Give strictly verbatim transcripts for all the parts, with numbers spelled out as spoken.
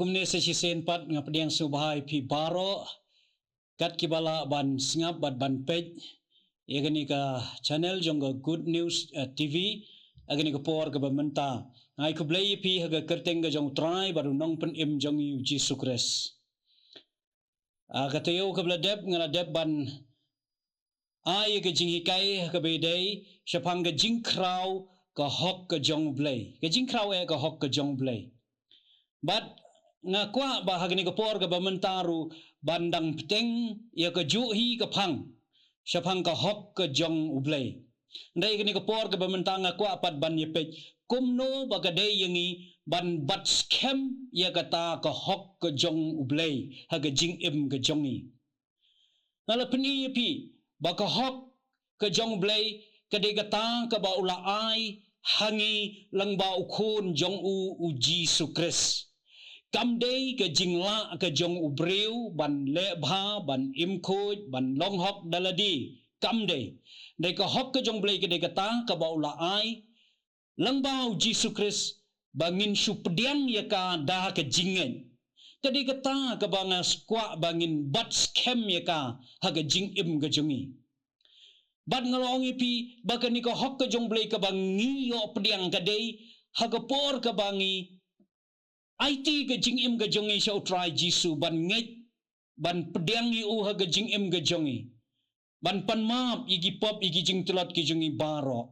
Kumne sa shisien pat nga pdiang sngewbha ïa phi baroh kat kiba lah ban sngap bad ban peit ïa kane ka channel jong ka Good News, eh, T V ha kane ka por kaba mynta. Nga ai khublei ïa phi ha ka kyrteng ka jong U Trai bad U Nongpynim jong ngi U Jisu Khrist. Ah, ka taïew kaba la dep nga la dep ban ai ka jinghikai kaba ïadei shaphang ka jingkhraw ka hok ka jong U Blei. Ka jingkhraw eh ka hok ka jong U Blei. Bad nga kwah ba ha kane ka por kaba mynta ruh ban dang bteng ïa kajuh hi ka phang shaphang ka hok ka jong U Blei. Hynrei kane ka por kaba mynta nga kwah pat ban ïa peit kumno ba ka dei ïa ngi ban bat skhem ïa kata ka hok ka jong U Blei ha ka jingim ka jong ngi. Nga la pyni ïa phi ba ka hok ka jong U Blei ka dei kata kaba u la ai ha ngi lyngba U Khun jong u, U Jisu Khrist. Kam dei ka jinglah ka jong u briew ban leh bha, ban im khuid, ban long hok da lade. Kam dei. Dei ka hok ka jong U Blei ka dei kata kaba u la ai lyngba U Jisu Khrist ba ngin shu pdiang ïa ka da ka jingngeit. Ka dei kata kaba nga kwah ba ngin bat skhem ïa ka ha ka jingim ka jong ngi. Bad nga la ong ïa phi ba kane ka hok ka jong U Blei kaba ngi ïoh pdiang ka dei ha ka por kaba ngi aiti ka jingim ka jong ngi sha U Trai Jisu ban ngeit, ban pdiang ïa u ha ka jingim ka jong ngi, ban pan map ïa ki pop ïa ki jingtlot ki jong ngi baroh.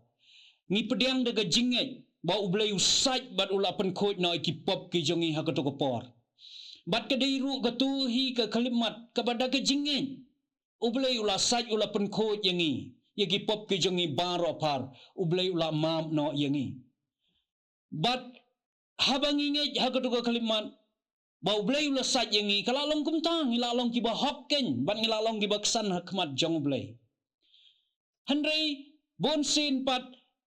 Ngi pdiang da ka jingngeit ba U Blei u sait bad u la pynkhuid noh ïa ki pop ki jong ngi ha kato ka por. Bad ka dei ruh kato hi ka khyllipmat kaba da ka jingngeit U Blei u la sait, u la pynkhuid ïa ngi, ïa ki pop ki jong ngi baroh phar, U Blei u la map noh ïa ngi. Bad haba ngi ngeit ha kato ka khyllipmat ba U Blei u la sait ïa ngi, ka la long kumta, ngi la long kiba hok keiñ bad ngi la long kiba ksan ha khmat jong U Blei. Hynrei bunsien pat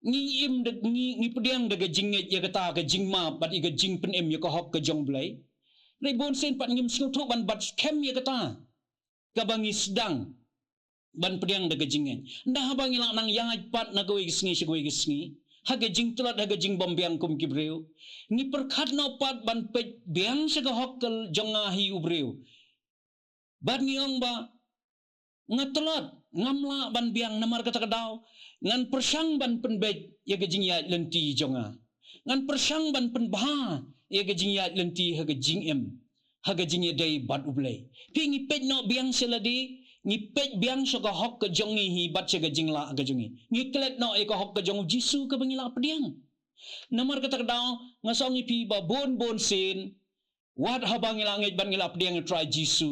ngi im da, ngi, ngi pdiang da ka jingngeit ïa kata ka jingmap bad ïa ka jingpynim ïa ka hok ka jong U Blei. Hynrei bunsien pat ngim sngewthuh ban bat skhem ïa kata kaba ngi sdang ban pdiang da ka jingngeit. Ynda haba ngi la nang ïaid pat na kawei ka sngi sha kawei ka sngi ha ka jingtlot, ha ka jingbym biang kum ki briew, ngi pyrkhat noh pat ban peit biang sha ka hok ka jong nga hi u briew. Bad ngi ong ba nga tlot, ngam lah ban biang, namar kata ka daw ngan pyrshang ban pynbeit ïa ka jingïaid lynti jong nga. Ngan pyrshang ban pynbha ïa ka jingïaid lynti ha ka jingim, ha ka jingïadei bad U Blei. Phi, ngi peit noh biang sha lade, ngi peit biang sha ka hok ka jong ngi hi bad sha ka jinglah ka jong ngi. Ngi klet noh ïa ka hok ka jong U Jisu kaba ngi la pdiang. Namar kata ka daw nga sa ong ïa phi ba bun bun sien, wat haba ngi la ngeit bad ngi la pdiang ïa U Trai Jisu,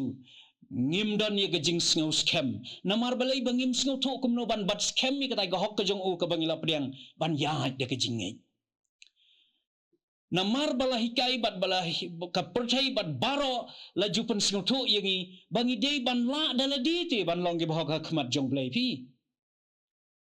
ngim don ïa ka jingsngew skhem. Namar balei? Ba ngim sngewthuh kumno ban bat skhem ïa kata ka hok ka jong u kaba ngi la pdiang ban ïaid da ka jingngeit. Namar ba la hikai bad ba la hi-, ka pyrthei bad baroh la ju pynsngewthuh ïa ngi ba ngi dei ban lah da lade te ban long kiba hok ha khmat jong U Blei, phi.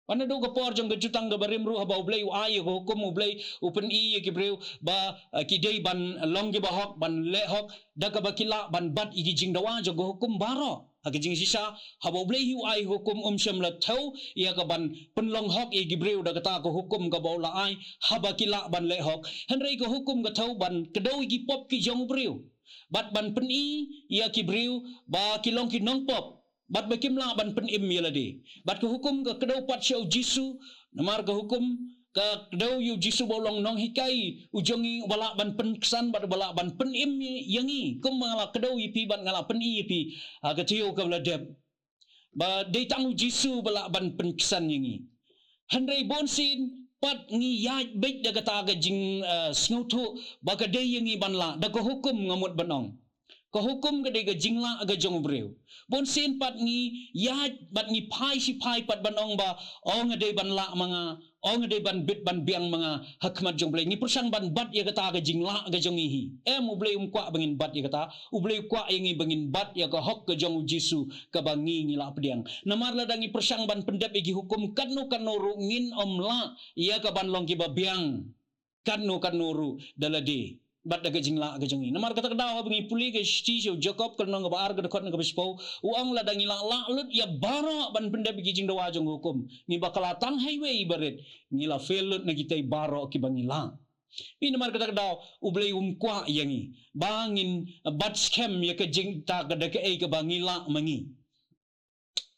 Bad naduh ka por jong ka Jutang kaba Rim ruh, haba U Blei u ai ïa ka hukum, U Blei u pyni ïa ki briew ba, eh, ki dei ban long kiba hok, ban leh hok da kaba ki lah ban bat ïa ki jingdawa jong ka hukum baroh. Ha ka jingshisha, haba U Blei hi u ai hukum, um shym la thew ïa ka ban pynlong hok ïa ki briew da kata ka hukum kaba u la ai, haba ki lah ban leh hok. Hynrei ka hukum ka thew ban kdew ïa ki pop ki jong u briew bad ban pyni ïa ki briew ba ki long ki nongpop bad ba kim lah ban pynim ïa lade. Bad ka hukum ka kdew pat sha U Jisu, namar ka hukum ka kdew ïa U Jisu ba u long nonghikai u jong ngi, uba lah ban pynksan bad uba lah ban pynim ïa ngi. Kumba nga la kdew ïa phi bad nga la pyni ïa phi ha ka taïew kaba la dep ba dei tang U Jisu ba lah ban pynksan ïa ngi. Hynrei bunsien pat ngi ïaid beit da kata ka jing, eh, sngewthuh ba ka dei ïa ngi ban lah da ka hukum, nga mut ban ong. Ka hukum ka dei ka jinglah ka jong u briew. Bunsien pat ngi ïaid bad ngi phai shi phai pat ban ong ba, o, nga dei ban lah ma nga, o, nga dei ban bit ban biang ma nga ha khmat jong U Blei. Ngi pyrshang ban bat ïa kata ka jinglah ka jong ngi hi. Em, U Blei um kwah ba ngin bat ïa kata. U Blei u kwah ïa ngi ba ngin bat ïa ka hok ka jong U Jisu kaba ngi, ngi la pdiang. Namar lada ngi pyrshang ban pyndep ïa ki hukum katno katno ruh, ngin ym lah ïa ka ban long kiba biang katno katno ruh da lade bad da ka jinglah ka jong ngi. Namar kata ka daw haba ngi pule ka shithi sha u Jakob ka lynnong kaba ar, ka dkhot na kaba shiphew, u ong lada ngi la lah lut ïa baroh ban pyndep ïa ki jingdawa jong ka hukum, ngi ba kylla tang ha iwei i barit, ngi la fail lut na kitei baroh kiba ngi lah. Phi, namar kata ka daw U Blei um kwah ïa ngi ba ngin bat skhem ïa ka jingta ka da kaei kaba ngi lah ma ngi,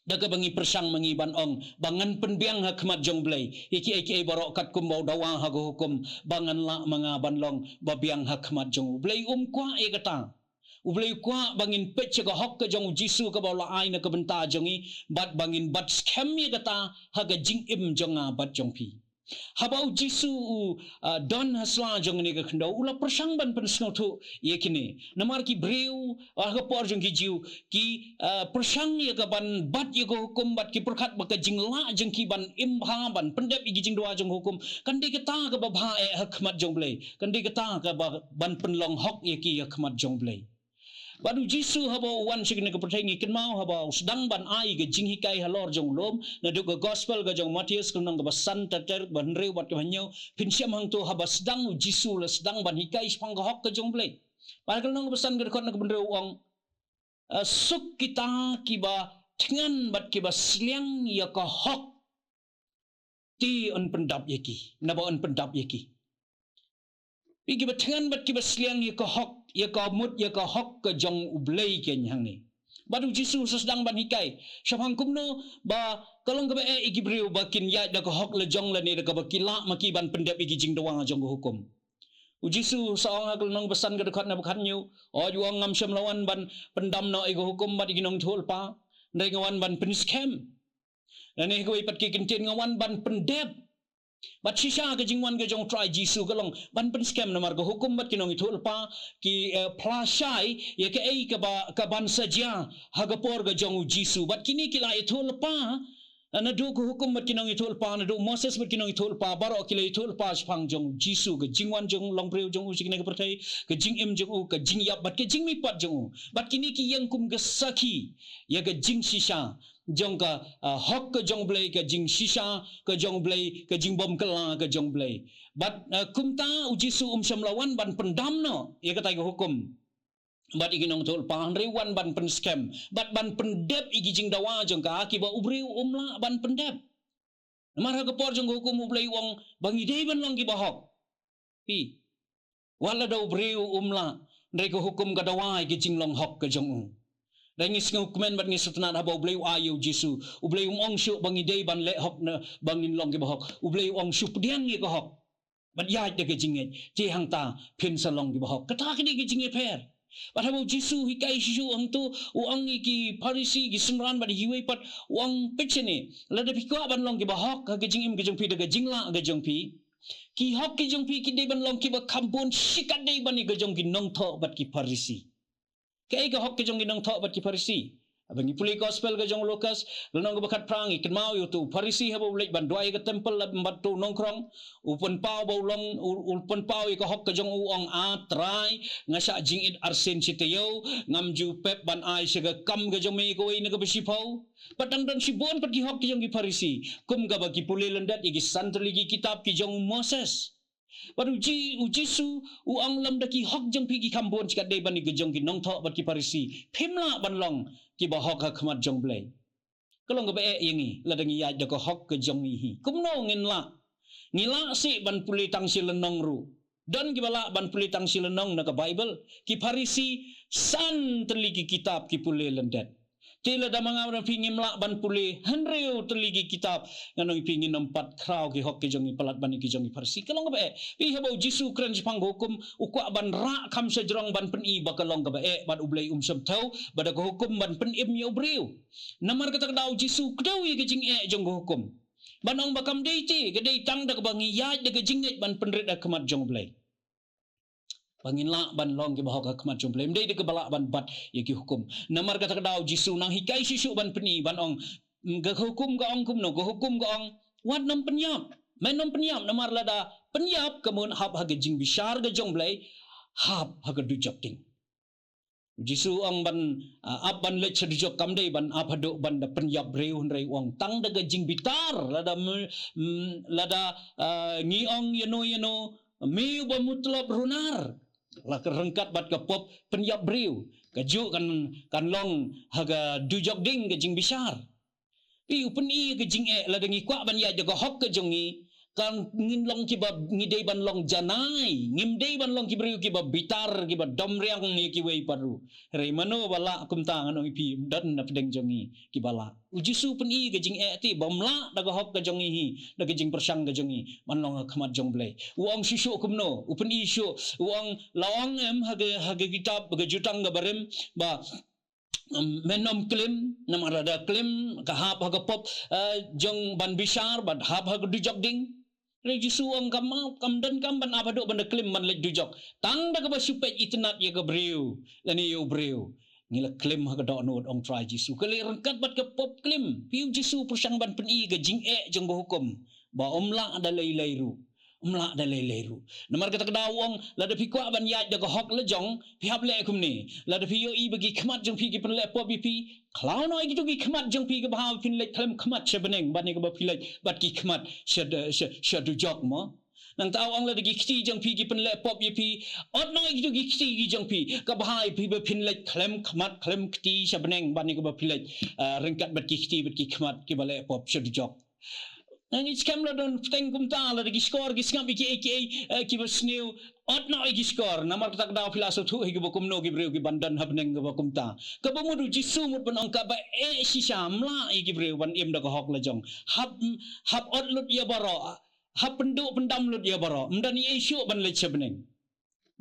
da kaba ngi pyrshang ma ngi, ban ong ba ngan pynbiang ha khmat jong U Blei ïa kiei kiei baroh katkum ba u dawa ha ka hukum ba ngan lah ma nga ban long ba biang ha khmat jong U Blei. Um kwah ïa kata. U Blei u kwah ba ngin peit sha ka hok ka jong U Jisu kaba u la ai na ka bynta jong ngi, bad ba ngin bat skhem ïa kata ha ka jingim jong nga bad jong phi. Haba U Jisu u, ah, don ha sla jong kane ka khyndew, u la pyrshang ban pynsngewthuh ïa kine. Namar ki briew, ah, ha ka por jong ki Jiw, ki, ah, pyrshang ïa ka ban bat ïa ka hukum, bad ki pyrkhat ba ka jinglah jong ki ban im bha, ban pyndep ïa ki jingdawa jong ka hukum, kan dei kata kaba bha eh ha khmat jong U Blei, kan dei kata kaba ban pynlong hok ïa ki ha khmat jong U Blei. Bad U Jisu haba u wan sha kane ka pyrthei, ngi kynmaw haba u sdang ban ai ka jinghikai halor jong u lum, naduh ka gospel ka jong u Mathaios ka lynnong kaba san, ter ter kaba hynriew bad kaba hynñiew, phin shem hangto haba sdang U Jisu u la sdang ban hikai shaphang ka hok ka jong U Blei. Bad ka lynnong kaba san ka dkhot na kaba hynriew u ong, ah, suk kita kiba thngan bad kiba sliang ïa ka hok, te yn pyndap ïa ki, naba yn pyndap ïa ki. Phi, kiba thngan bad kiba sliang ïa ka hok, ïa ka mut, ïa ka hok ka jong U Blei kein hangne. Bad U Jisu u sa sdang ban hikai shaphang kumno ba ka long kaba eh ïa ki briew ba kin ïaid da ka hok la jong lane da kaba ki lah ma ki ban pyndep ïa ki jingdawa jong ka hukum. U Jisu u sa ong ha ka lynnong ba san ka dkhot na ba khathynñiew, hooid, u ong, ngam shym la wan ban pyndam noh ïa ka hukum bad ïa ki nongïathuhlypa, hynrei nga wan ban pynskhem. Lane ha kawei pat ki kyntien, nga wan ban pyndep. Bad shisha ka jingwan ka jong U Trai Jisu ka long ban pynskhem, namar ka hukum bad ki nongïathuhlypa ki, eh, phla shai ïa kaei kaba, ka ban sa jia ha ka por ka jong U Jisu. Bad kine ki la ïathuhlypa, eh, naduh ka hukum bad ki nongïathuhlypa, naduh u Moses bad ki nongïathuhlypa, baroh ki la ïathuhlypa shaphang jong U Jisu, ka jingwan jong u, long briew jong u sha kane ka pyrthei, ka jingim jong u, ka jingïap bad ka jingmihpat jong u. Bad kine ki ïeng kum ka sakhi ïa ka jingshisha jong ka, ah, hok ka jong U Blei, ka jingshisha ka jong U Blei, ka jingbymkylla ka jong U Blei. Bad, ah, kumta U Jisu um shym la wan ban pyndam noh ïa katai ka hukum bad ïa ki nongïathuhlypa, hynrei u wan ban pynskhem bad ban pyndep ïa ki jingdawa jong ka, kiba u briew um lah ban pyndep. Namar ha ka por jong ka hukum U Blei u ong ba ngi dei ban long kiba hok. Phi, wat lada u briew um lah, hynrei ka hukum ka dawa ïa ka jinglong hok ka jong u. Hynrei ngi sngewkmen bad ngi sngewtynnat haba U Blei u ai ïa U Jisu, U Blei um ong shuh ba ngi dei ban leh hok, na ba ngin long kiba hok. U Blei u ong shu pdiang ïa ka hok bad ïaid da ka jingngeit, te hangta phin sa long kiba hok. Kata ka dei ka jingïapher. Bad haba U Jisu u hikai shuh shuh hangto, u ong ïa ki Pharisi, ki synran bad ïa kiwei pat, u ong, peit shane, lada phi kwah ban long kiba hok ha ka jingim ka jong phi da ka jinglah ka jong phi, ki hok ki jong phi ki dei ban long kiba kham bun shikatdei ban ïa ka jong ki nongthoh bad ki Pharisi. Kaei ka hok ka jong ki nongthoh bad ki Pharisi? Haba ngi pule gospel ka jong u Lukas, lynnong kaba khatphra, ngi kynmaw ïa uto u Pharisi haba u leit ban duwai ha ka temple lem bad uto u nongkhrong, u pynpaw ba u long, u, u pynpaw ïa ka hok ka jong u, u ong, ah Trai, nga shah jingit arsien shi taïew, ngam ju pep ban ai sha ka kam ka jong me ïa kawei na kaba shiphew. Bad dang don shibun pat ki hok ki jong ki Pharisi, kum kaba ki pule lyndet ïa ki san tylli ki kitab ki jong u Moses. Bad U Ji-, U Jisu u ong, lymda ki hok jong phi ki kham bun shikatdei ban ïa ka jong ki nongthoh bad ki Pharisi, phim lah ban long kiba hok ha khmat jong U Blei. Ka long kaba eh ïa ngi lada ngi ïaid da ka hok ka jong ngi hi. Kumno ngin lah? Ngi lah seh ban pule tang shi lynnong ruh. Don kiba lah ban pule tang shi lynnong na ka Baibl. Ki Pharisi, san tylli ki kitab ki pule lyndet. Te lada ma nga bad phi ngim lah ban pule hynriew tylli ki kitab, ngan ong ïa phi ngin ym pat khraw ki hok ki jong ngi palat ban ïa ki jong ki Pharisi. Ka long kaba eh. Phi, haba U Jisu u kren shaphang ka hukum, u kwah ban rah kham shajrong ban pyni ba ka long kaba eh, bad U Blei um shym thew ba da ka hukum ban pynim ïa u briew. Namar kata ka daw U Jisu u kdew ïa ka jingeh jong ka hukum, ban ong ba kam dei te, ka dei tang da kaba ngi ïaid da ka jingngeit ban pynrit ha khmat jong U Blei, ba ngin lah ban long kiba hok ha khmat jong U Blei, ym dei da kaba lah ban bat ïa ki hukum. Namar kata ka daw U Jisu u nang hikai shuh shuh ban pyni, ban ong, mm, ka hukum ka ong kumno, ka hukum ka ong, wat nym pynïap. Men nym pynïap, namar lada pynïap ka mut hap ha ka jingbishar ka jong U Blei, hap ha ka dujok ding. U Jisu u ong ban, ah, ap ban leit sha dujok kam dei ban ap haduh ban da pynïap briew, hynrei u ong tang da ka jingbitar, lada me-, mm, lada, ah, ngi ong ïano ïano, me uba mutlop runar, la ka ryngkat bad ka pop pynïap briew, kajuh kan, kan long ha ka dujok ding ka jingbishar. Phi, u pyni ïa ka jingeh, lada ngi kwah ban ïaid da ka hok ka jong ngi, Kan ngin long kiba, ngi dei ban long janai, ngim dei ban long ki briew kiba bitar, kiba domriang ïa kiwei pat ruh. Hynrei mano ba lah kumta, ngan ong ïa phi, ym don na pdeng jong ngi kiba lah. U Jisu u pyni ka jingeh te ba ym lah da ka hok ka jong ngi hi, da ka jingpyrshang ka jong ngi ban long ha khmat jong U Blei. U ong shuh shuh kumno, u pyni shuh, u ong, la ong em ha ka, ha ka kitab, ka Jutang kaba Rim, ba, um, men ym klim, namar lada klim, ka hap ha ka pop, eh, jong ban bishar, bad hap ha ka dujok ding. Hynrei U Jisu u ong kam, kam donkam ban ap haduh ban da klim ban leit dujok. Tang da kaba shu peit itynnad ïa ka briew, lane ïa u briew, ngi la klim ha ka dohnud, ong Trai Jisu. Ka leit ryngkat bad ka pop klim. Phi, U Jisu u pyrshang ban pyni ka jingeh jong ka hukum, ba ym lah da lei lei ruh. Ym lah da lei lei ruh. Namar kata ka daw u ong, lada phi kwah ban ïaid da ka hok la jong, phi hap leh kumne. Lada phi ïohi ba ki khmat jong phi ki pynleh pop ïa phi, khlaw noh ïa kito ki khmat jong phi, kaba hap phin leit khlem khmat sha bneng, ban ïa kaba phi leit bad ki khmat sha, sha, sha dujok mo. Nangta u ong, lada ki kti jong phi ki pynleh pop ïa phi, ot noh ïa kito ki kti ki jong phi, kaba hap ïa phi ba phin leit khlem khmat khlem kti sha bneng, ban ïa kaba phi leit, ah, ryngkat bad ki kti bad ki khmat kiba leh pop sha dujok. Ngi skhem la don pyrthei kumta, lada ki shkor ki sngap ïa kiei kiei, eh, kiba sniew, ot noh ïa ki shkor. Namar kata ka daw phi la sngewthuh hi kiba kumno ki briew kiban don ha bneng kiba kumta. Kaba mut U Jisu mut ban ong kaba eh shisha, ym lah ïa ki briew ban im da ka hok la jong. Hap, hap ot lut ïa baroh. Hap pynduh pyndam lut ïa baroh. Ym don ei ei shuh ban leit sha bneng.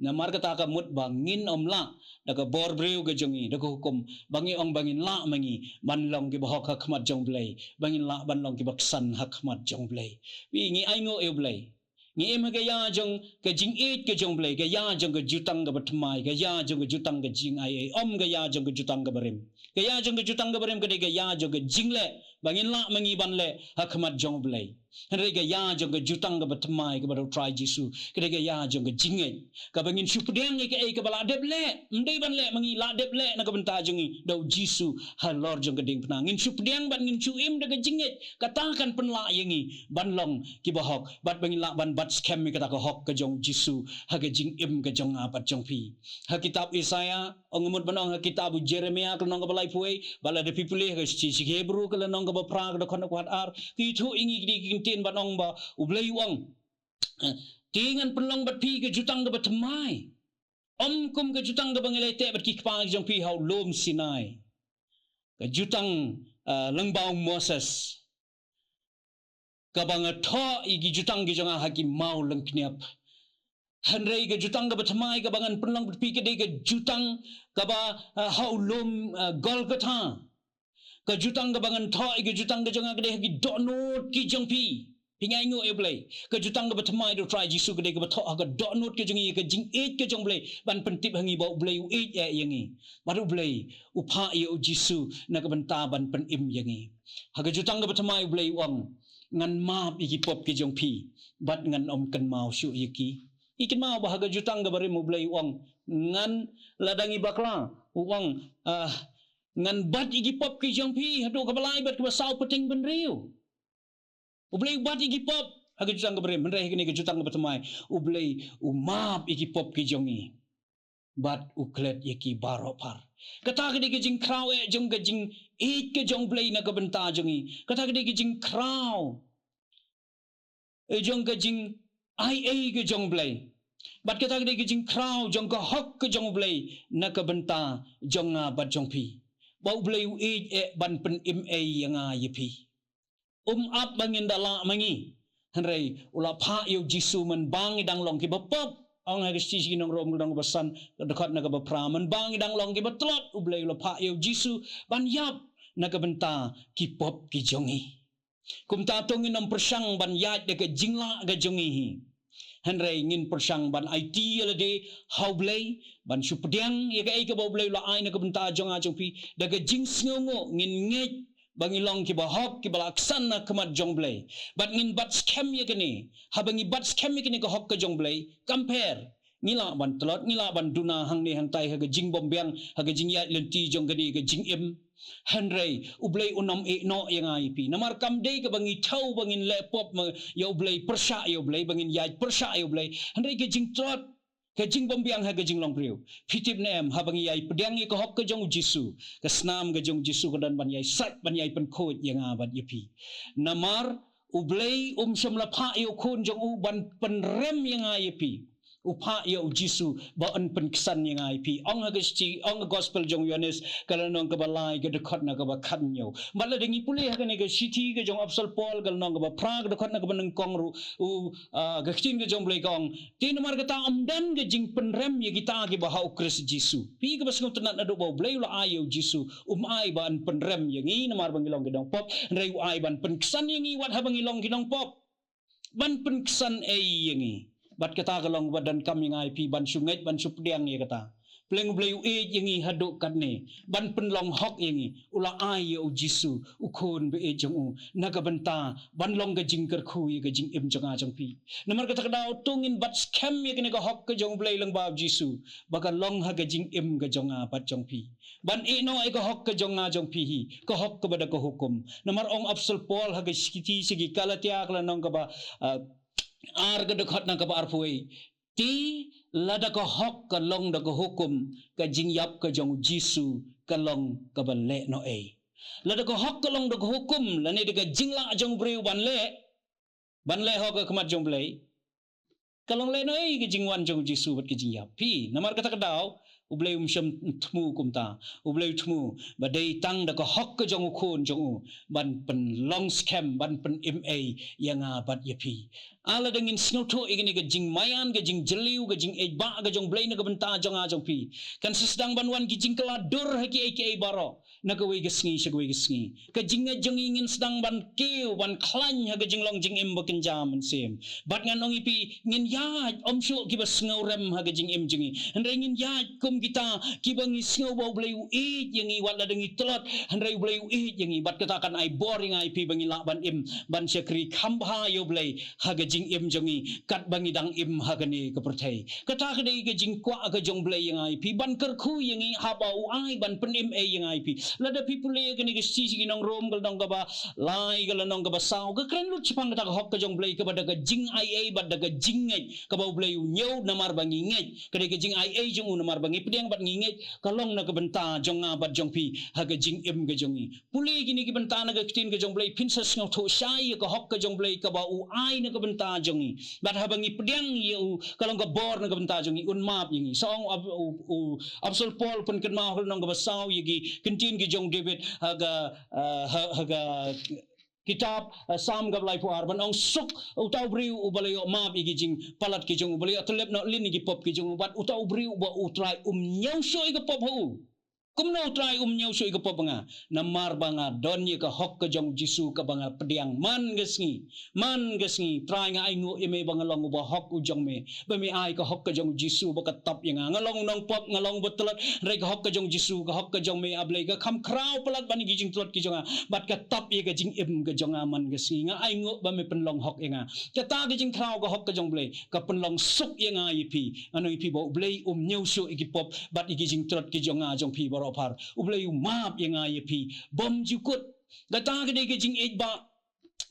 Namar kata ka mut ba ngin ym lah da ka bor briew ka jong ngi, da ka hukum, ba ngi ong ba ngin lah ma ngi ban long kiba hok ha khmat jong U Blei, ba ngin lah ban long kiba ksan ha khmat jong U Blei. Phi, ngi ainguh ïa U Blei. Ngi im ha ka ïa jong ka jingïeit ka jong U Blei, ka ïa jong ka jutang kaba thymmai, ka ïa jong ka jutang ka jingaiei, ym ka ïa jong ka jutang kaba rim. Ka ïa jong ka jutang kaba rim ka dei ka ïa jong ka jingleh, ba ngin lah ma ngi ban leh ha khmat jong U Blei. Hynrei ka ïa jong ka jutang kaba thymmai kaba da U Trai Jisu, ka dei ka ïa jong ka jingngeit, kaba ngin shu pdiang ïa kaei kaba la dep leh. Ym dei ban leh ma ngi, la dep leh na ka bynta jong ngi da U Jisu halor jong ka diengphna. Ngin shu pdiang bad ngin shu im da ka jingngeit, kata kan pynlah ïa ngi ban long kiba hok, bad ba ngin lah ban bat skhem ïa kata ka hok ka jong U Jisu ha ka jingim ka jong nga bad jong phi. Ha kitab Isaiah, ong mut ban ong ha kitab u Jeremiah ka lynnong kaba laiphew wei, bad lada phi pule ha ka shithi Hebru ka lynnong kaba phra ka dkhot kaba khatar, ka ïathuh ïa ngi kine ki kyntien ban ong ba U Blei u ong, eh, te ngan pynlong bad phi ka jutang kaba thymmai, ym kum ka jutang kaba nga la ïateh bad ki kpa jong phi ha u lum Sinai. Ka jutang, eh, lyngba u Moses, kaba nga thoh ïa ki jutang ki jong nga ha ki maw lyngkniap. Hynrei ka jutang kaba thymmai kaba ngan pynlong bad phi ka dei ka jutang kaba, ah, ha u lum, ah, Golgotha. Ka jutang kaba ngan thoh ïa ka jutang ka jong nga ka dei ha ki dohnud ki jong phi. Phi, ngi ainguh ïa U Blei. Ka jutang kaba thymmai da U Trai Jisu ka dei kaba thoh ha ka dohnud ka jong ngi, ka jingïeit ka jong U Blei, ban pyntip ha ngi ba U Blei u ïeit eh ïa ngi. Bad U Blei u phah ïa U Jisu na ka bynta ban pynim ïa ngi. Ha ka jutang kaba thymmai U Blei u ong, ngan map ïa ki pop ki jong phi, bad ngan ym kynmaw shuh ïa ki. Ngi kynmaw ba ha ka jutang kaba rim U Blei u ong, ngan, lada ngi bakla, u ong, ah, ngan bat ïa ki pop ki jong phi haduh kaba lai bad kaba saw pateng bynriew. U Blei u bat ïa ki pop ha ka jutang kaba rim, hynrei ha kane ka jutang kaba thymmai U Blei u map ïa ki pop ki jong ngi, bad u klet ïa ki baroh phar. Kata ka dei ka jingkhraw eh jong ka jingïeit ka jong U Blei na ka bynta jong ngi. Kata ka dei ka jingkhraw eh jong ka jingaiei ka jong U Blei. Bad kata ka dei ka jingkhraw jong ka hok ka jong U Blei na ka bynta jong nga bad jong phi, ba U Blei u ïeit eh ban pynim ei ïa nga ïa phi. Um ap ba ngin da lah ma ngi. Hynrei u la phah ïa U Jisu mynba ngi dang long kiba pop. Ong ha ka shithi sha ki nong Rom ka lynnong kaba san, ka dkhot na kaba phra, mynba ngi dang long kiba tlot, U Blei u la phah ïa U Jisu ban ïap na ka bynta ki pop ki jong ngi. Kumta to ngin ym pyrshang ban ïaid da ka jinglah ka jong ngi hi. Hynrei ngin pyrshang ban aiti ïa lade ha U Blei, ban shu pdiang ïa kaei kaba U Blei u la ai na ka bynta jong nga jong phi, da ka jingsngewnguh ngin ngeit ba ngi long kiba hok, kiba la ksan ha khmat jong U Blei. Bad ngin bat skhem ïa kane, haba ngi bat skhem ïa kane ka hok ka jong U Blei, kam pher. Ngi lah ban tlot, ngi lah ban duna hangne hangtai ha ka jingbymbiang, ha ka jingïaid lynti jong kane ka jingim. Hynrei U Blei un ym ïehnoh ïa nga ïa phi. Namar kam dei kaba ngi thew ba ngin leh pop ma, ïa U Blei, pyrshah ïa U Blei, ba ngin ïaid pyrshah ïa U Blei. Hynrei ka jingtlot, ka jingbymbiang ha ka jinglong briew. Phi tip ne em, haba ngi ïai pdiang ïa ka hok ka jong U Jisu, ka snam ka jong U Jisu ka don ban ïai sait, ban ïai pynkhuid ïa nga bad ïa phi. Namar U Blei um shym la phah ïa u khun jong u ban pynrem ïa nga ïa phi. U phah ïa u Jisu ba un pynksan ïa nga ïa phi. Ong ha ka shithi, ong ha gospel jong u Ïohannes ka lynnong kaba lai ka dkhot na kaba khathynñiew. Bad lada ngi pule ha kane ka shithi ka jong u apostol Paul ka lynnong kaba phra ka dkhot na kaba nyngkong ruh u, ah, ka ktien ka jong u Blei ka ong. Te namar kata ym don ka jingpynrem ïa kita kiba ha u Khrist Jisu. Phi kaba sngewtynnat naduh ba u Blei u la ai ïa u Jisu, um ai ban pynrem ïa ngi namar ba ngi long ki nongpop, hynrei u ai ban pynksan ïa ngi wat haba ngi long ki nongpop. Ban pynksan ei ïa ngi. Bad kata ka long ba donkam ïa nga ïa phi ban shu ngeit, ban shu pdiang ïa kata. Pleng u Blei u ïeit ïa ngi haduh katne. Ban pynlong hok ïa ngi. U la ai ïa u Jisu, u khun ba ïeit jong u. Na ka bynta, ban long ka jingkyrkhu ïa ka jingim jong nga jong phi. Namar kata ka daw to ngin bat skhem ïa kane ka hok ka jong u Blei lyngba u Jisu. Ba ka long ha ka jingim ka jong nga bad jong phi. Ban ïehnoh ïa ka hok ka jong nga jong phi hi. Ka hok kaba da ka hukum. Namar ong apostol Paul ha ka shithi sha ki Galatia ka lynnong kaba, ah, ar ka dkhot na kaba arphew wei. Te lada ka hok ka long da ka hukum, ka jingïap ka jong u Jisu ka long kaba lehnohei. Lada ka hok ka long da ka hukum, lane da ka jinglah jong u briew ban leh, ban leh hok ha khmat jong u Blei. Ka long lehnohei ka jingwan jong u Jisu bad ka jingïap. Phi, namar kata ka daw, u Blei um shym thmu kumta. U Blei u thmu, ba dei tang da ka hok ka jong u khun jong u. Ban pynlong skhem, ban pynim ei, ïa nga bad ïa phi. Lada ngin sngewthuh ïa kane ka jingmaïan, ka jingjylliew, ka jingïeit ba, ka jong u Blei na ka bynta jong nga jong phi. Kan sa sdang ban wan ki jingkylla dur ha kiei kiei baroh. Na kawei ka sngi, sha kawei ka sngi. Ka jingngeit jong ngi ngin sdang ban kiew, ban khlaiñ, ha ka jinglong jingim ba kynja mynsiem. Bad ngan ong ïa phi, ngin ïaid, ym shuh kiba sngewrem ha ka jingim jong ngi. Hynrei ngin ïaid kum kita, kiba ngi sngew ba u Blei u ïeit ïa ngi, wat lada ngi tlot, hynrei u Blei u ïeit ïa ngi. Bad kata kan ai bor ïa nga ïa phi ba ngin lah ban im, ban shakri kham bha ïa u Blei, ha ka jingim jong ngi, katba ngi dang im ha kane ka pyrthei. Kata ka dei ka jingkwah ka jong u Blei ïa nga ïa phi, ban kyrkhu ïa ngi haba u ai ban pynim ei ïa nga ïa phi. Lada phi pule ïa kane ka shithi sha ki nong Rom ka lynnong kaba lai ka lynnong kaba saw, ka kren lut shaphang kata ka hok ka jong u Blei kaba da ka jingaiei bad da ka jingngeit kaba u Blei u ñiew namar ba ngi ngeit. Ka dei ka jingaiei jong u namar ba ngi pdiang bad ngi ngeit ka long na ka bynta jong nga bad jong phi ha ka jingim ka jong ngi. Pule kine ki bynta na ka ktien ka jong u Blei phin sa sngewthuh shai ïa ka hok ka jong u Blei kaba u ai na ka bynta jong ngi. Bad haba ngi pdiang ïa u ka long ka bor na ka bynta jong ngi un map ïa ngi. Sa ong u ap-, u, u apostol Paul pynkynmaw ha ka lynnong kaba saw ïa ki kyntien ki jong u David ha ka, ah, ha, ha ka kitab, ah, Salm kaba laiphew ar ban ong suk uta u briew uba la ïoh map ïa ki jingpalat ki jong u, uba la ïoh tyllep noh lin ïa ki pop ki jong u, bad uta u briew uba u Trai um ñiew shuh ïa ka pop ha u. Kumno u Trai um ñiew shuh ïa ka pop ha nga? Namar ba nga don ïa ka hok ka jong u Jisu kaba nga pdiang man ka sngi. Man ka sngi, Trai nga ainguh ïa me ba nga long uba hok u jong me. Ba me ai ka hok ka jong u Jisu ba ka tap ïa nga. Nga long u nongpop, nga long uba tlot, hynrei ka hok ka jong u Jisu, ka hok ka jong me A Blei, ka kham khraw palat ban ïa ki jingtlot ki jong nga. Bad ka tap ïa ka jingim ka jong nga man ka sngi. Nga ainguh ba me pynlong hok ïa nga. Kata ka jingkhraw ka hok ka jong u Blei ka pynlong suk ïa nga ïa phi. Nga ong ïa phi ba u Blei um ñiew shuh ïa ki pop bad ïa ki jingtlot ki jong nga jong phi baroh phar. U Blei u map ïa nga ïa phi bymjukut. Kata ka dei ka jingïeit ba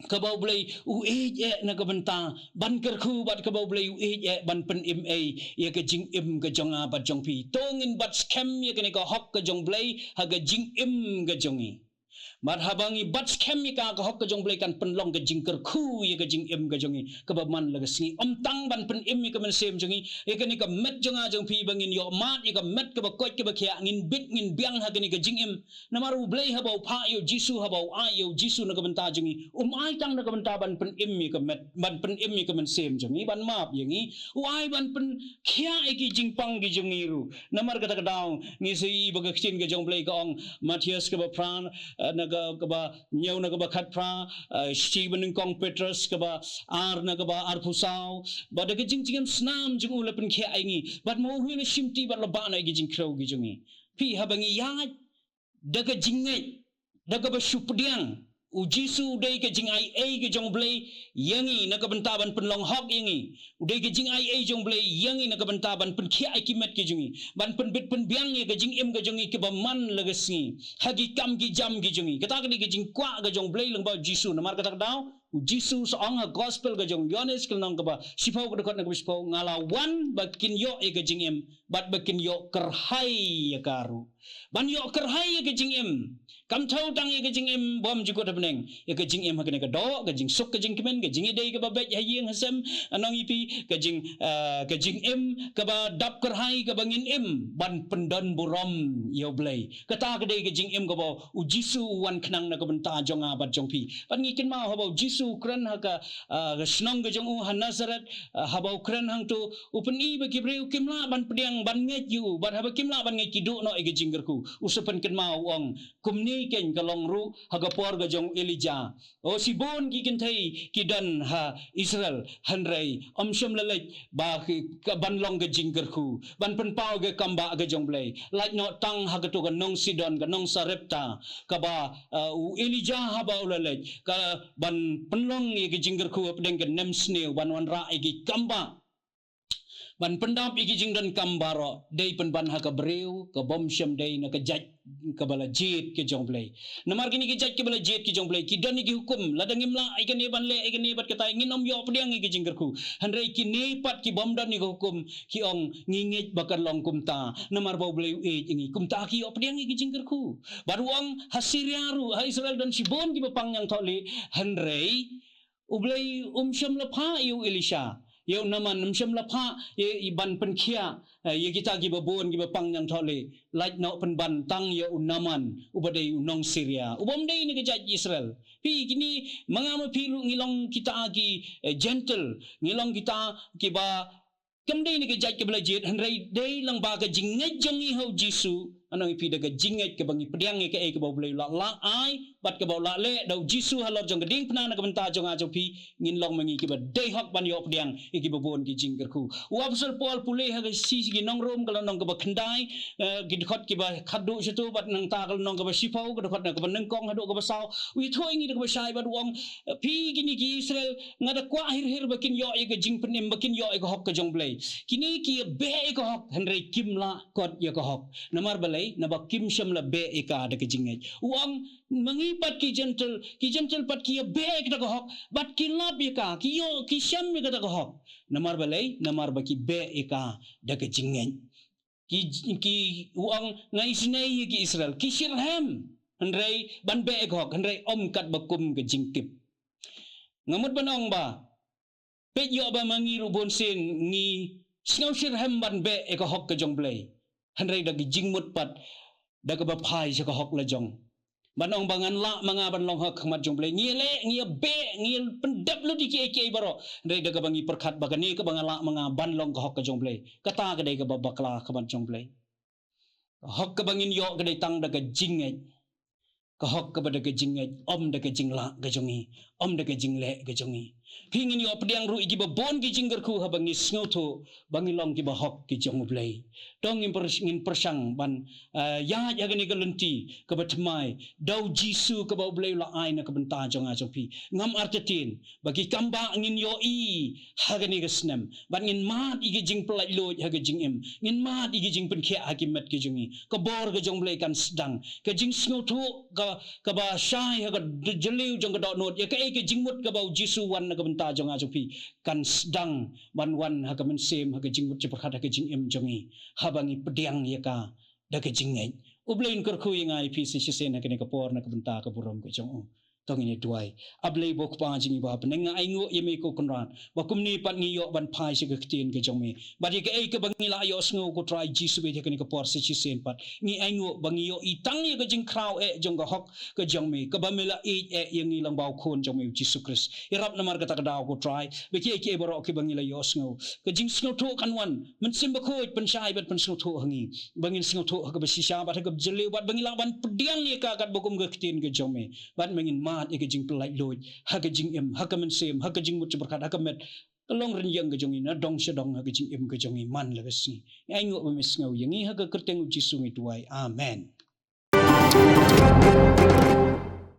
kaba u Blei u ïeit eh na ka bynta ban kyrkhu bad kaba u Blei u ïeit eh ban pynim ei ïa ka jingim ka jong nga bad jong phi. To ngin bat skhem ïa kane ka hok ka jong u Blei ha ka jingim ka jong ngi. Bad haba ngi bat skhem ïa ka, ka hok ka jong u Blei kan pynlong ka jingkyrkhu ïa ka jingim ka jong ngi kaba man la ka sngi. Ym tang ban pynim ïa ka mynsiem jong ngi, ïa kane ka met jong nga jong phi ba ngin ïoh mad ïa ka met kaba koit kaba khiah, ngin bit ngin biang ha kane ka jingim. Namar u Blei haba u phah ïa u Jisu, haba u ai ïa u Jisu na ka bynta jong ngi, um ai tang na ka bynta ban pynim ïa ka met, ban pynim ïa ka mynsiem jong ngi, ban map ïa ngi, u ai ban pynkhiah ïa ki jingpang ki jong ngi ruh. Namar kata ka daw ngi sa ïohi ba ka ktien ka jong u Blei ka ong, Mathaios kaba phra, eh, na ka, kaba hynñiew na kaba khatphra, eh, shithi banyngkong Petros kaba ar na kaba arphew saw, ba da ka jingjngem snam jong u la pynkhiah ïa ngi, bad ma u hi u la shimti bad la bah noh ïa ki jingkhrew ki jong ngi. Phi, haba ngi ïaid da ka jingngeit, da kaba shu pdiang, u Jisu u dei ka jingaiei ka jong u Blei ïa ngi na ka bynta ban pynlong hok ïa ngi. U dei ka jingaiei jong u Blei ïa ngi na ka bynta ban pynkhiah ïa ki met ki jong ngi, ban pynbit pynbiang ïa ka jingim ka jong ngi kaba man la ka sngi ha ki kam ki jam ki jong ngi. Kata ka dei ka jingkwah ka jong u Blei lyngba u Jisu. Namar kata ka daw U Jisu u sa ong ha gospel ka jong u Ïoannis ka lynnong kaba shiphew ka dkhot na kaba shiphew, nga la wan ba kin ïoh ïa ka jingim bad ba kin ïoh kyrhai ïa ka ruh. Ban ïoh kyrhai ïa ka jingim. Kam thew tang ïa ka jingim bymjukut ha bneng. Ïa ka jingim ha kane ka doh, ka jingsuk ka jingkmen, ka jingïadei kaba beit ha ïing ha sem, ngan ong ïa phi, ka jing, ah, ka jingim kaba dap kyrhai kaba ngin im ban pyndon burom ïa U Blei. Kata ka dei ka jingim kaba u Jisu u wan khnang na ka bynta jong nga bad jong phi. Bad ngi kynmaw haba u Jisu u kren ha ka, ah, ka shnong ka jong u ha Nasaret, ah, haba u kren hangto, u pyni ba ki briew kim lah ban pdiang ban ngeit ïa u, bad haba kim lah ban ngeit ki duh noh ïa ka jingkyrkhu. U sa pynkynmaw u ong, kumne keiñ ka long ruh ha ka por ka jong u Elijah. O, shibun ki kynthei ki don ha Israel, hynrei ym shym la leit ba ki, ka ban long ka jingkyrkhu ban pynpaw ïa ka kambah ka jong U Blei. Lait noh tang ha kato ka nong Sidon, ka nong Sarepta, kaba, ah, u Elijah haba u la leit ka ban pynlong ïa ka jingkyrkhu hapdeng ka nemsniew, ban wanrah ïa ki kambah, ban pyndap ïa ki jingdonkam baroh, dei pynban ha ka briew kaba ym shym dei na ka jait kaba la jied ka jong U Blei. Namar kine ki jait kiba la jied ki jong U Blei ki don ïa ki hukum, lada ngim lah ïa kane ban leh ïa kane bad katai, ngin ym ïoh pdiang ïa ka jingkyrkhu. Hynrei kine pat ki bym don ïa ka hukum ki ong, ngi ngeit ba kan long kumta namar ba U Blei u ïeit ïa ngi, kumta ki ïoh pdiang ïa ka jingkyrkhu. Bad u ong, ha Syria ruh, ha Israel don shibun kiba pang ñiangthohlieh, hynrei U Blei um shym la phah ïa u Elisha, ïa u Naaman, um shym la phah ïa, ïa ban pynkhiah, eh, ïa kita kiba bun kiba pang ñiangthohlieh. Lait noh pynban tang ïa u Naaman uba dei u nong Syria, uba ym dei na ka jait Israel. Phi, kine, ma nga ma phi ruh ngi long kita ki, eh, Gentile, ngi long kita kiba kam dei na ka jait kaba la jied, hynrei dei lang ba ka jingngeit jong ngi ha u Jisu, ngan ong ïa phi, da ka jingngeit kaba ngi pdiang ïa kaei kaba U Blei u la lah ai bad kaba u la leh da u Jisu halor jong ka diengphna na ka bynta jong nga jong phi, ngin long ma ngi kiba dei hok ban ïoh pdiang ïa kiba bun ki jingkyrkhu. U Apostol Paul pule ha ka shithi sha ki nong Rom ka lynnong kaba khyndai, eh, ki dkhot kiba khatduh shato bad nangta ka lynnong kaba shiphew, ka dkhot na kaba nyngkong haduh kaba saw, u ïathuh ïa ngi da kaba shai bad u ong, eh, phi kine ki Israel, nga da kwah hir hir ba kin ïoh ïa ka jingpynim, ba kin ïoh ïa ka hok ka jong U Blei. Kine ki ïa beh ïa ka hok, hynrei kim lah kot ïa ka hok. Namar balei? Naba kim shym la beh ïa ka da ka jingngeit. U ong, ma ngi pat ki Gentile, ki Gentile pat ki ïa beh ïa kata ka hok bad ki lap ïa ka, ki ïoh, ki shem ïa kata ka hok. Namar balei? Namar ba ki beh ïa ka da ka jingngeit. Ki, ki, u ong, nga isynei ïa ki Israel, ki shitrhem, hynrei ban beh ïa ka hok, hynrei ym katba kum ka jingtip. Nga mut ban ong ba peit, ïoh ba ma ngi ruh bunsien ngi sngew shitrhem ban beh ïa ka hok ka jong U Blei, hynrei da ka jingmut pat da kaba phai sha ka hok la jong. Ban ong ba ngan lah ma nga ban long hok ha khmat jong U Blei, ngi ïa leh, ngi ïa beh, ngi ïa pyndep lut ïa kiei kiei baroh, hynrei da kaba ngi pyrkhat ba kane kaba nga lah ma nga ban long ka hok ka jong U Blei, kata ka dei kaba bakla ha khmat jong U Blei. Ka hok kaba ngin ïoh ka dei tang da ka jingngeit. Ka hok kaba da ka jingngeit, ym da ka jinglah ka jong ngi, ym da ka jingleh ka jong ngi. Phi, ngin ïoh pdiang ruh ïa kiba bun ki jingkyrkhu haba ngi sngewthuh ba ngi long kiba hok ki jong U Blei. To ngin pyr-, ngin pyrshang ban, eh, ïaid ha kane ka lynti kaba thymmai da u Jisu kaba U Blei u la ai na ka bynta jong nga jong phi. Ngam artatien ba ki kambah ngin ïohi ha kane ka snem, bad ngin mad ïa ki jingpyllait luid ha ka jingim, ngin mad ïa ki jingpynkhiah ha ki met ki jong ngi. Ka bor ka jong U Blei kan sdang. Ka jingsngewthuh ka, kaba shai ha ka d-, jylliew jong ka dohnud ïa kaei ka jingmut kaba u Jisu u wan na ka bynta jong nga jong phi kan sdang ban wan ha ka mynsiem, ha ka jingmut jingpyrkhat, ha ka jingim jong ngi, haba ngi pdiang ïa ka da ka jingngeit. U Blei un kyrkhu ïa nga ïa phi sa shisien ha kane ka por na ka bynta ka burom ka jong u. To ngin ïa duwai. A Blei bad Kpa jong ngi ba ha bneng, nga ainguh ïa me ko Kynrad ba kumne pat ngi ïoh ban phai sha ka ktien ka jong me. Bad ïa kaei kaba ngi la ïohsngew ko Trai Jisu, bad ha kane ka por sa shisien pat ngi ainguh ba ngi ïohi tang ïa ka jingkhraw eh jong ka hok ka jong me, kaba me la ïeit eh ïa ngi lyngba u Khun jong me u Jisu Khrist. Ïarap namar kata ka daw ko Trai, ba kiei kiei baroh kiba ngi la ïohsngew, ka jingsngewthuh kan wan, Mynsiem Bakhuid pynshai bad pynsngewthuh ha ngi, ba ngin sngewthuh ha kaba shisha bad ha kaba jylliew, bad ba ngin lah ban pdiang ïa ka katba kum ka ktien ka jong me. Bad ba ngin mad ïa ka jingpyllait luid ha ka jingim, ha ka mynsiem, ha ka jingmut jingpyrkhat, ha ka met, ka long rynïeng ka jong ngi, na dong sha dong ha ka jingim ka jong ngi man la ka sngi. Ngi ainguh ba me sngew ïa ngi, ha ka kyrteng u Jisu ngi duwai. Amen.